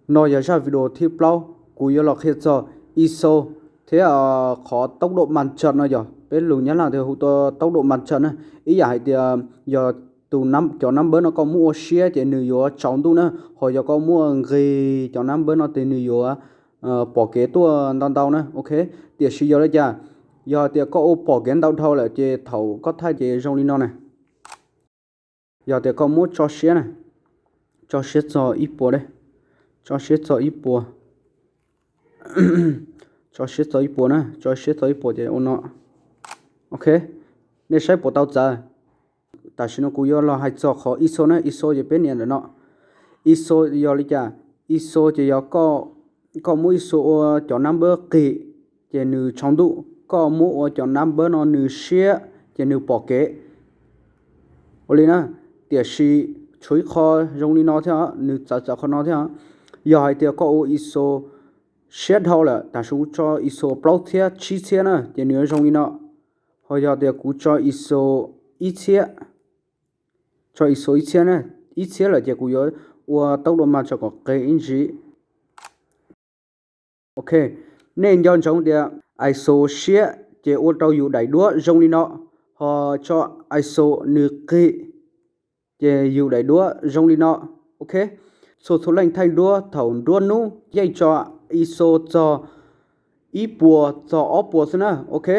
No yog zaj video thib plaub, kuv yuav los qhia txog ISO thiab qhov tốc độ màn hình no yog peb lus Nyab Laj tias hu tốc độ màn hình na. Ib yam hais tias yog tus, cov nab npawb no koj muab ua siab ces nws yuav tsaus ntuj na, ho yog koj muab ua nqis cov nab npawb no ces nws yuav pom kev tuaj ntau ntau na. Ok, tiam sis yog li cas? Yog tias koj ua pom kev ntau dhau lawm ces thaum koj thaij ces zoo li no na. Yog tias koj muab tso siab na, tso siab txog ib puas, tso siab txog ib puas, tso siab txog ib puas na, tso siab txog ib puas ces ua no. Ok, nej saib puas tau txawv? Tam sim no kuv yuav los hais txog qhov ISO na, ISO ces peb nias ntawm no. ISO yog li cas? ISO ces yog koj muab ISO ua cov nab npawb qis ces nws tsaus ntuj, koj muab ua cov nab npawb no nws siab ces nws pom kev. Ua li na, tiam sis tshuav ib qho zoo li no thiab, nws txawv txawv qhov no thiab. Yog hais tias koj ua ISO siab dhau lawm, tam sim no kuv tso ISO plaub txhiab tsib txhiab na ces nws yuav zoo li no. Ho yog tias kuv tso ISO ib txhiab, tso ISO ib txhiab na, ib txhiab lawm ces kuv yuav ua tốc độ màn hình kom qis ib ntsis. Ok, nej nco ntsoov tias ISO siab ces ua rau yus daim duab zoo li no, ho tso ISO nws qis ces yus daim duab zoo li no. Ok, txhua txhua leej thaij duab thaum nruab hnub yeej tso ISO txog ib puas txog ob puas xwb na. Ok,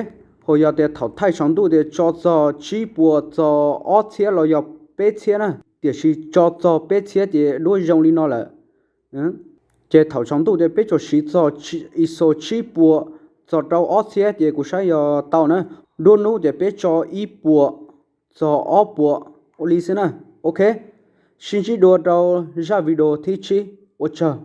ho yog tias thaum thaij tsaus ntuj tias tso txog tsib puas txog ob txhiab los yog peb txhiab na, tiam sis tso txog peb txhiab ces duab zoo li no lawm. Ces thaum tsaus ntuj tias peb tsuas siv txog ISO tsib puas txog rau ob txhiab ces kuv saib yog tau na. Nruab hnub ces peb tso ib puas txog ob puas ua li xwb na. Ok, sib ntsib dua rau zaj video thib tsib. Ua tsaug.